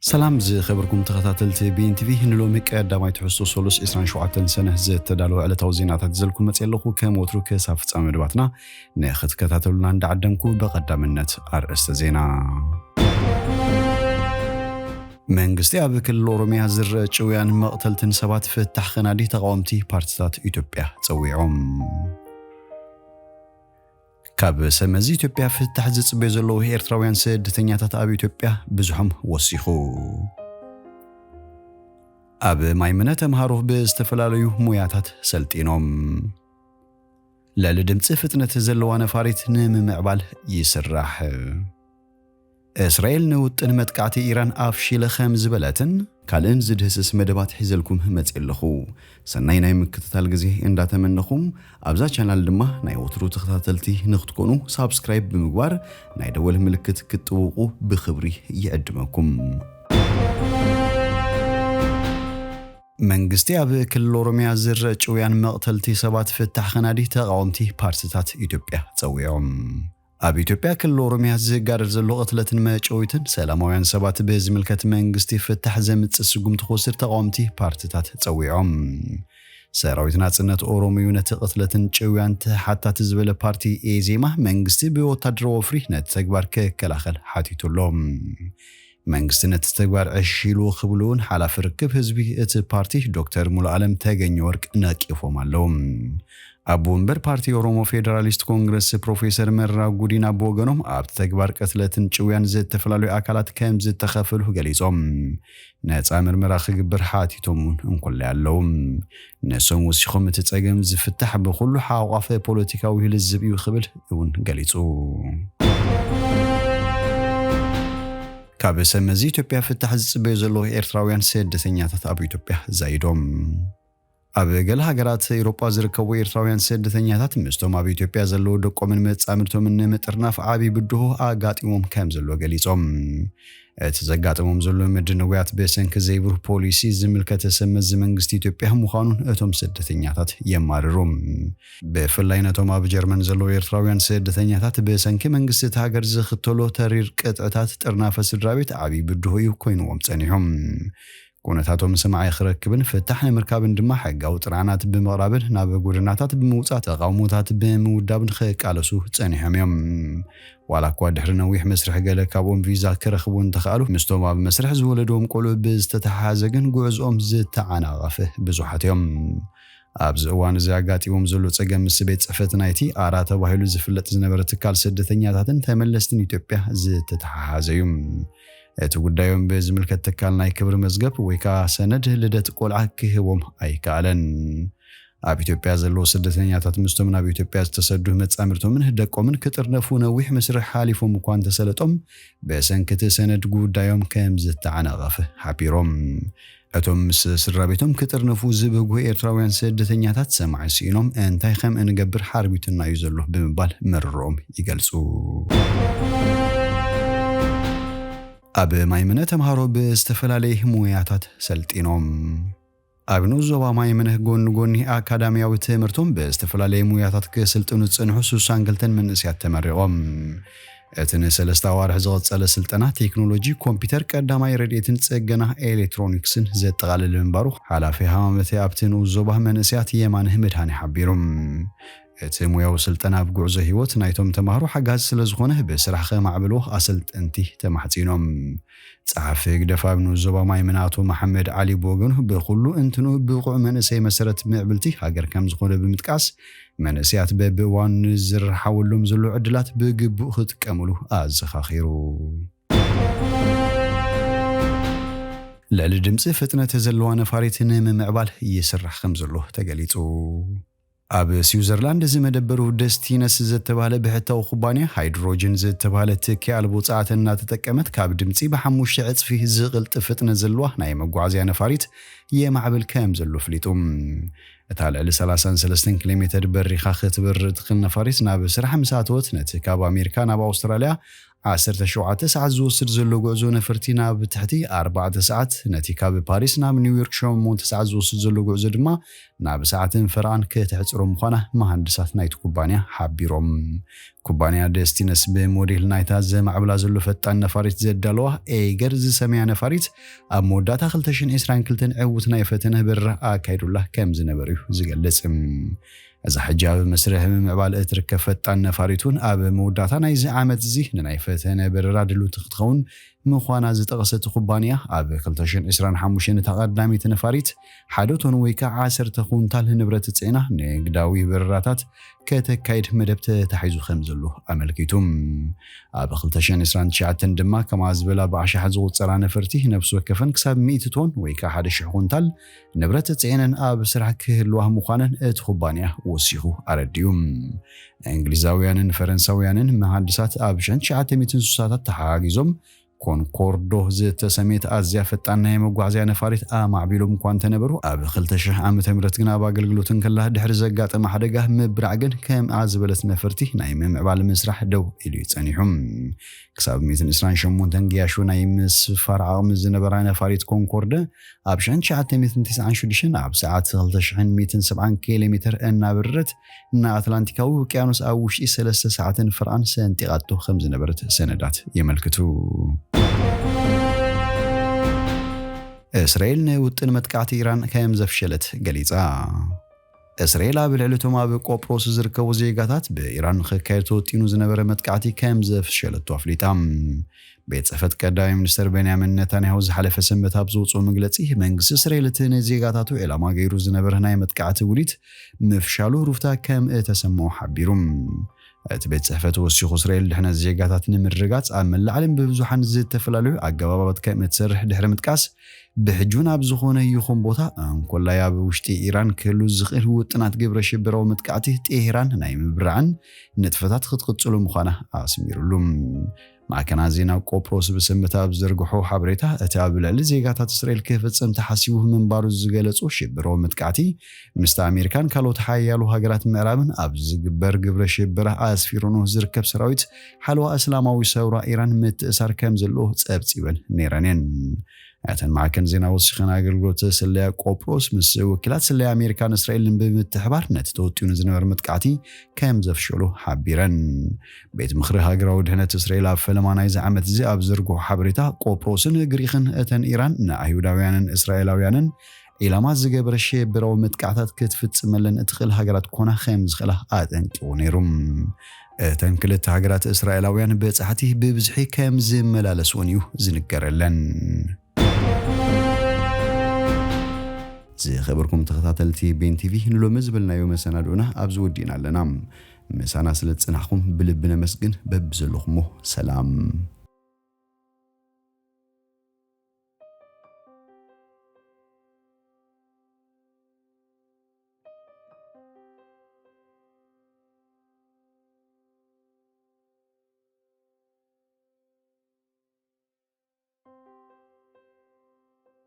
ሰላም ዝኸበርኩም ተኸታተልቲ ቢኤን ቲቪ፣ ንሎሚ ቀዳማይ ትሕዝቶ ሰሉስ ዕስራን ሸውዓተን ሰነ ዝተዳለወ ዕለታዊ ዜናታት ይዘልኩም መፅእ ኣለኹ። ከም ወትሩ ክሳብ ፍጻመ መደባትና ንኽትከታተሉና እንዳዓደምኩ፣ ብቐዳምነት ኣርእስተ ዜና። መንግስቲ ኣብ ክልል ኦሮሚያ ዝረአ ጭውያን መቕተልትን ሰባት ፍታሕ ከናዲ ተቓወምቲ ፓርቲታት ኢትዮጵያ ጸዊዖም። ካብ ሰመዚ ኢትዮጵያ ፍታሕ ዝጽበዩ ዘለዉ ኤርትራውያን ስደተኛታት ኣብ ኢትዮጵያ ብዙሖም ወሲኹ። ኣብ ማይምነ ተምሃሮ ብዝተፈላለዩ ሞያታት ሰልጢኖም። ልዕሊ ድምፂ ፍጥነት ዘለዋ ነፋሪት ንምምዕባል ይስራሕ። እስራኤል ንውጥን መጥቃዕቲ ኢራን ኣፍሺለ ከም ዝበለትን ካልእን ዝድህስስ መደባት ሒዘልኩም መፅእ ኣለኹ። ሰናይ ናይ ምክትታል ግዜ እንዳተመነኹም፣ ኣብዛ ቻናል ድማ ናይ ወትሩ ተኸታተልቲ ንክትኮኑ ሳብስክራይብ ብምግባር ናይ ደወል ምልክት ክትጥውቁ ብክብሪ ይዕድመኩም። መንግስቲ ኣብ ክልል ኦሮሚያ ዝረአ ጭውያን መቕተልቲ ሰባት ፍታሕ ከናዲ ተቓወምቲ ፓርቲታት ኢትዮጵያ ጸዊዖም። ኣብ ኢትዮጵያ ክልል ኦሮሚያ ዝጋደል ዘሎ ቅትለትን መጨዊትን ሰላማውያን ሰባት ብዝምልከት መንግስቲ ፍታሕ ዘምጽእ ስጉምቲ ክወስድ ተቓወምቲ ፓርቲታት ጸዊዖም። ሰራዊት ናጽነት ኦሮሞ እዩ ነቲ ቅትለትን ጭውያን ተሓታቲ ዝበለ ፓርቲ ኤዜማ መንግስቲ ብወታደራዊ ወፍሪ ነቲ ተግባር ክከላኸል ሓቲቱ ኣሎ። መንግስቲ ነቲ ተግባር ዕሽሽሉ ክብሉ እውን ሓላፊ ርክብ ህዝቢ እቲ ፓርቲ ዶክተር ሙሉኣለም ተገኘ ወርቅ ነቂፎም ኣለዉ። ኣቦ ወንበር ፓርቲ ኦሮሞ ፌደራሊስት ኮንግረስ ፕሮፌሰር መረራ ጉዲና ብወገኖም ኣብቲ ተግባር ቅትለትን ጭውያን ዝተፈላለዩ ኣካላት ከም ዝተኸፍሉ ገሊጾም ነፃ ምርመራ ክግበር ሓቲቶም እውን እንኮላይ ኣለዉ። ንሶም ወሲኾም እቲ ጸገም ዝፍታሕ ብኹሉ ሓቋፈ ፖለቲካዊ ልዝብ እዩ ክብል እውን ገሊጹ። ካብ ሰመዚ ኢትዮጵያ ፍታሕ ዝጽበዩ ዘለዉ ኤርትራውያን ስደተኛታት ኣብ ኢትዮጵያ ዛይዶም። ኣብ ገለ ሃገራት ኤውሮጳ ዝርከቡ ኤርትራውያን ስደተኛታት ምስቶም ኣብ ኢትዮጵያ ዘለዉ ደቆምን መጻምድቶምን ንምጥርናፍ ዓቢ ብድሆ ኣጋጢሞም ከም ዘሎ ገሊጾም። እቲ ዘጋጠሞም ዘሎ ምድንጓያት ብሰንኪ ዘይብሩህ ፖሊሲ ዝምልከተ ሰመዚ መንግስቲ ኢትዮጵያ ምዃኑን እቶም ስደተኛታት የማርሩ። ብፍላይ ነቶም ኣብ ጀርመን ዘለዉ ኤርትራውያን ስደተኛታት ብሰንኪ መንግስቲ እቲ ሃገር ዝኽተሎ ተሪር ቅጥዕታት ጥርናፈ ስድራ ቤት ዓቢ ብድሆ እዩ ኮይንዎም ጸኒሖም። ኩነታቶም ሰማዒ ክረክብን ፍታሕ ንምርካብን ድማ ሕጋዊ ጥርዓናት ብምቕራብን ናብ ጎደናታት ብምውጻእ ተቓውሞታት ብምውዳብን ክቃለሱ ጸኒሖም እዮም። ዋላ እኳ ድሕሪ ነዊሕ መስርሕ ገለ ካብኦም ቪዛ ክረኽቡ እንተኸኣሉ፣ ምስቶም ኣብ መስርሕ ዝወለድዎም ቆልዑ ብዝተተሓሓዘ ግን ጉዕዝኦም ዝተዓናቐፈ ብዙሓት እዮም። ኣብዚ እዋን እዚ ኣጋጢሞም ዘሎ ጸገም ምስ ቤት ጽሕፈት ናይቲ ኣራ ተባሂሉ ዝፍለጥ ዝነበረ ትካል ስደተኛታትን ተመለስትን ኢትዮጵያ ዝተተሓሓዘ እዩ። እቲ ጉዳዮም ብዝምልከት ትካል ናይ ክብሪ መዝገብ ወይ ከዓ ሰነድ ልደት ቆልዓ ክህቦም ኣይከኣለን። ኣብ ኢትዮጵያ ዘለዉ ስደተኛታት ምስቶም ናብ ኢትዮጵያ ዝተሰዱ መጻምድቶምን ደቆምን ክጥርነፉ ነዊሕ መስርሕ ሓሊፎም እኳ እንተሰለጦም፣ ብሰንኪ እቲ ሰነድ ጉዳዮም ከም ዝተዓናቐፈ ሓቢሮም። እቶም ምስ ስድራ ቤቶም ክጥርነፉ ዝብህጉ ኤርትራውያን ስደተኛታት ሰማዒ ስኢኖም እንታይ ከም እንገብር ሓርቢቱና እዩ ዘሎ ብምባል ምርርኦም ይገልጹ። ኣብ ማይምነ ተምሃሮ ብዝተፈላለየ ሙያታት ሰልጢኖም። ኣብ ንኡስ ዞባ ማይምነ ጎኒ ጎኒ ኣካዳሚያዊ ትምህርቶም ብዝተፈላለየ ሙያታት ክስልጥኑ ዝጸንሑ ስሳን ክልተን መንእሰያት ተመሪቖም። እቲ ንሰለስተ ኣዋርሕ ዝቐጸለ ስልጠና ቴክኖሎጂ ኮምፒውተር፣ ቀዳማይ ረድኤትን ጽገና ኤሌክትሮኒክስን ዘጠቓልል ምንባሩ ሓላፊ ሃማመተ ኣብቲ ንኡስ ዞባ መንእሰያት የማነ መድሃኔ ሓቢሩ። እቲ ሙያዊ ስልጠና ኣብ ጉዕዞ ህይወት ናይቶም ተማሃሮ ሓጋዚ ስለ ዝኾነ ብስራሕ ከማዕብልዎ ኣሰልጠንቲ ተማሕጺኖም። ጸሓፊ ህግደፍ ኣብ ንኡስ ዞባ ማይምነ ኣቶ መሓመድ ዓሊ ብወገኑ ብኹሉ እንትኑ ብቑዕ መንእሰይ መሰረት ምዕብልቲ ሃገር ከም ዝኾነ ብምጥቃስ መንእሰያት በብእዋኑ ንዝረሓወሎም ዘሎ ዕድላት ብግቡእ ክጥቀምሉ ኣዘኻኺሩ። ልዕሊ ድምፂ ፍጥነት ዘለዋ ነፋሪት ንምምዕባል ይስራሕ ከም ዘሎ ተገሊጹ። ኣብ ስዊዘርላንድ ዝመደበሩ ደስቲነስ ዝተባህለ ብሕታዊ ኩባንያ ሃይድሮጅን ዝተባህለ ትኪ ኣልቦ ጸዓት እናተጠቀመት ካብ ድምፂ ብሓሙሽተ ዕፅፊ ዝቕልጥፍ ፍጥነት ዘለዋ ናይ መጓዓዝያ ነፋሪት የማዕብል ከም ዘሎ ፍሊጡ። እታ ልዕሊ ሰላሳን ሰለስተን ኪሎ ሜተር በሪኻ ክትበር እትኽእል ነፋሪት ናብ ስራሕ ምስ ኣተወት ነቲ ካብ ኣሜሪካ ናብ ኣውስትራልያ ዓሰርተ ሸውዓተ ሰዓት ዝወስድ ዘሎ ጉዕዞ ነፈርቲ ናብ ትሕቲ ኣርባዕተ ሰዓት፣ ነቲ ካብ ፓሪስ ናብ ኒውዮርክ ሸሞንተ ሰዓት ዝወስድ ዘሎ ጉዕዞ ድማ ናብ ሰዓትን ፈረቓን ከተሕጽሮ ምዃና መሃንድሳት ናይቲ ኩባንያ ሓቢሮም። ኩባንያ ደስቲነስ ብሞዴል ናይታ ዘማዕብላ ዘሎ ፈጣን ነፋሪት ዘዳለዋ ኤገር ዝሰመያ ነፋሪት ኣብ መወዳእታ ክልተ ሽሕን ዕስራን ክልተን ዕዉት ናይ ፈተነ በረራ ኣካይዱላ ከም ዝነበረ እዩ ዝገልጽ። እዛ ሕጂ ኣብ መስርሕ ምምዕባል እትርከብ ፈጣን ነፋሪት እውን ኣብ መወዳእታ ናይዚ ዓመት እዚ ንናይ ፈተነ በረራ ድልውቲ ክትኸውን ምዃና ዝጠቐሰ እቲ ኩባንያ፣ ኣብ ክልተ ሽሕን ዕስራን ሓሙሽተን እታ ቀዳመይቲ ነፋሪት ሓደ ቶን ወይ ከዓ ዓሰርተ ኩንታል ንብረት ጽዒና ንግዳዊ በረራታት ከተካይድ መደብ ተታሒዙ ከም ዘሎ ኣመልኪቱ። ኣብ ክልተ ሽሕን ዕስራን ትሽዓተን ድማ ከምኣ ዝበላ ብኣሽሓት ዝቑጸራ ነፈርቲ ነፍሲ ወከፈን ክሳብ ሚእቲ ቶን ወይ ከዓ ሓደ ሽሕ ኩንታል ንብረት ጽዒነን ኣብ ስራሕ ክህልዋ ምዃነን እቲ ኩባንያ ወሲኹ ኣረዲኡ። እንግሊዛውያንን ፈረንሳውያንን መሃንድሳት ኣብ ሽሕን ትሽዓተ ሚእትን ስሳታት ተሓጋጊዞም ኮንኮርዶ ዝተሰመየት ኣዝያ ፈጣን ናይ መጓዓዝያ ነፋሪት ኣማዕቢሎም እኳ እንተነበሩ፣ ኣብ ክልተ ሽሕ ዓመተ ምህረት ግን ኣብ ኣገልግሎት እንከላ ድሕሪ ዘጋጠመ ሓደጋ ምብራዕ ግን ከምኣ ዝበለት ነፈርቲ ናይ ምምዕባል ምስራሕ ደው ኢሉ እዩ ጸኒሑ። ክሳብ ሚእትን ዕስራን ሸሞንተን ገያሾ ናይ ምስፋር ዓቕሚ ዝነበራ ነፋሪት ኮንኮርደ ኣብ ሽሕን ትሽዓተ ሚእትን ተስዓን ሽዱሽተን ኣብ ሰዓት ክልተ ሽሕን ሚእትን ሰብዓን ኪሎ ሜትር እናበረረት ንኣትላንቲካዊ ውቅያኖስ ኣብ ውሽጢ ሰለስተ ሰዓትን ፈረቓን ሰንጢቓቶ ከም ዝነበረት ሰነዳት የመልክቱ። እስራኤል ንውጥን መጥቃዕቲ ኢራን ከም ዘፍሸለት ገሊጻ። እስራኤል ኣብ ልዕሊ እቶም ኣብ ቆጵሮስ ዝርከቡ ዜጋታት ብኢራን ክካየድ ተወጢኑ ዝነበረ መጥቃዕቲ ከም ዘፍሸለቶ ኣፍሊጣ። ቤት ጽሕፈት ቀዳማይ ሚኒስትር ቤንያሚን ነታንያሁ ዝሓለፈ ሰንበት ኣብ ዘውፅኦ መግለጺ፣ መንግስቲ እስራኤል እቲ ንዜጋታቱ ዒላማ ገይሩ ዝነበረ ናይ መጥቃዕቲ ውዲት ምፍሻሉ ሩፍታ ከም እተሰምዖ ሓቢሩ። እቲ ቤት ጽሕፈት ወሲኹ፣ እስራኤል ድሕነት ዜጋታት ንምርግጋጽ ኣብ መላእ ዓለም ብብዙሓን ዝተፈላለዩ ኣገባባት ከም እትሰርሕ ድሕሪ ምጥቃስ፣ ብሕጂ እውን ኣብ ዝኾነ ይኹን ቦታ እንኮላይ ኣብ ውሽጢ ኢራን ክህሉ ዝኽእል ውጥናት ግብረ ሽበራዊ መጥቃዕቲ ጤሄራን ናይ ምብራዕን ንጥፈታት ክትቅጽሉ ምዃና ኣስሚሩሉ። ማዕከናት ዜና ቆጵሮስ ብሰንበት ኣብ ዝዘርግሖ ሓበሬታ፣ እቲ ኣብ ልዕሊ ዜጋታት እስራኤል ክፍጸም ተሓሲቡ ምንባሩ ዝገለጹ ሽበራዊ መጥቃዕቲ፣ ምስቲ ኣሜሪካን ካልኦት ሓያሎ ሃገራት ምዕራብን ኣብ ዝግበር ግብረ ሽበራ ኣስፊሩኑ ዝርከብ ሰራዊት ሓለዋ እስላማዊ ሰውራ ኢራን ምትእሳር ከም ዘለዎ ጸብጺበን ነይረን እየን። እተን ማዕከን ዜና ወሲኸን፣ ኣገልግሎት ስለያ ቆጵሮስ ምስ ወኪላት ስለያ ኣሜሪካን እስራኤልን ብምትሕባር ነቲ ተወጢኑ ዝነበረ መጥቃዕቲ ከም ዘፍሸሉ ሓቢረን። ቤት ምኽሪ ሃገራዊ ድሕነት እስራኤል ኣብ ፈለማ ናይዚ ዓመት እዚ ኣብ ዘርግሖ ሓበሬታ፣ ቆጵሮስን ግሪኽን እተን ኢራን ንኣይሁዳውያንን እስራኤላውያንን ዒላማ ዝገበረ ሽበራዊ መጥቃዕታት ክትፍጽመለን እትኽእል ሃገራት ክኾና ከም ዝኽእላ ኣጠንቂቑ ነይሩ። እተን ክልተ ሃገራት እስራኤላውያን በጻሕቲ ብብዝሒ ከም ዝመላለስውን እዩ ዝንገረለን። ዝኸበርኩም ተኸታተልቲ ቤን ቲቪ፣ ንሎሚ ዝበልናዮ መሰናድኦና ኣብዚ ወዲእና ኣለና። ምሳና ስለ ዝጸናሕኩም ብልቢ ነመስግን። በብዘለኹሞ ሰላም።